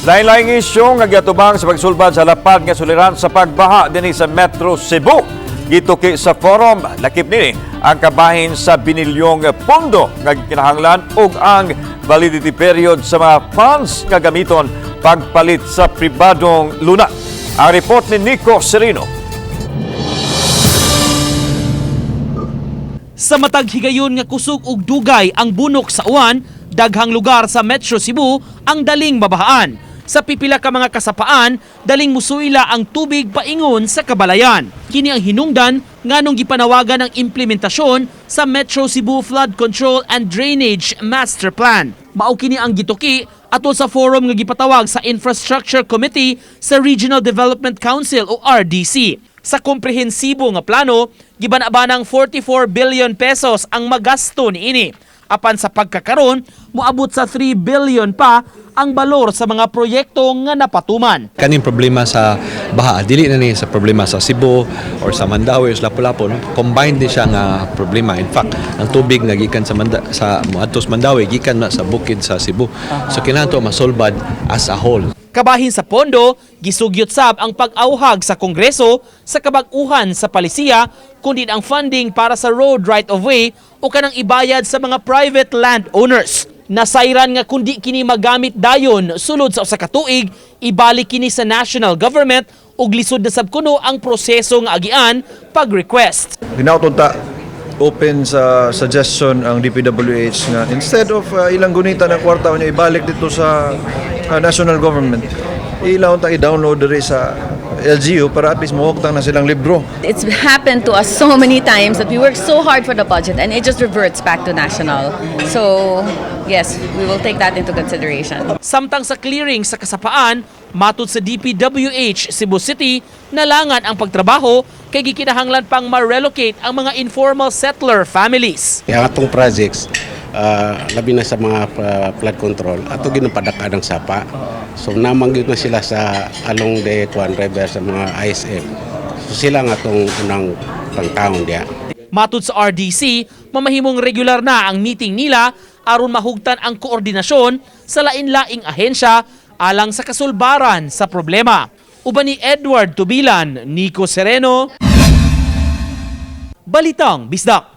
Lain-laing isyu nga giatubang sa pagsulbad sa lapad nga suliran sa pagbaha dinhi sa Metro Cebu. Gituki sa forum, lakip nini ang kabahin sa binilyong pondo nga gikinahanglan ug ang validity period sa mga funds nga gamiton pagpalit sa pribadong luna. Ang report ni Nico Serino. Sa matag higayon nga kusog og dugay ang bunok sa uwan, daghang lugar sa Metro Cebu ang daling mabahaan. Sa pipila ka mga kasapaan, daling musuila ang tubig paingon sa kabalayan. Kini ang hinungdan nganong gipanawagan ang implementasyon sa Metro Cebu Flood Control and Drainage Master Plan. Mao kini ang gituki atol sa forum nga gipatawag sa Infrastructure Committee sa Regional Development Council o RDC. Sa komprehensibo nga plano, giban-abanang 44 billion pesos ang magasto niini. Apan sa pagkakaron, moabot sa 3 billion pa ang balor sa mga proyekto nga napatuman. Kaning problema sa baha, dili na ni sa problema sa Cebu or sa Mandaue or sa Lapu-Lapu, no? Combined din siya nga problema. In fact, ang tubig nga gikan sa Manda, sa moadto sa Mandaue, gikan na sa bukid sa Cebu. So kinahanglan to masolbad as a whole. Kabahin sa pondo, gisugyot sab ang pag-awhag sa Kongreso sa kabag-uhan sa palisiya kundi ang funding para sa road right-of-way o kanang ibayad sa mga private landowners. Nasayran nga kundi kini magamit dayon sulod sa usa ka tuig, ibalik kini sa national government ug lisod na sab kuno ang proseso nga agian pag-request. Ginautod ta open sa suggestion ang DPWH nga instead of ilang gunita ng kwarta niya ibalik dito sa national government, ilang ta i-download diri sa LGU para at least muhugtang na silang libro. It's happened to us so many times that we work so hard for the budget and it just reverts back to national. So, yes, we will take that into consideration. Samtang sa clearing sa kasapaan, matud sa DPWH Cebu City, nalangan ang pagtrabaho kay gikinahanglan pang ma-relocate ang mga informal settler families. Kaya atong projects, labi na sa mga flood control, ato ginapadaka ng sapa. So namang gyud na sila sa along the Kwan River sa mga ISM. So sila nga atong unang pangtaon diya. Matud sa RDC, mamahimong regular na ang meeting nila aron mahugtan ang koordinasyon sa lain-laing ahensya alang sa kasulbaran sa problema. Uban ni Edward Tubilan, Nico Sereno, Balitang Bisdak.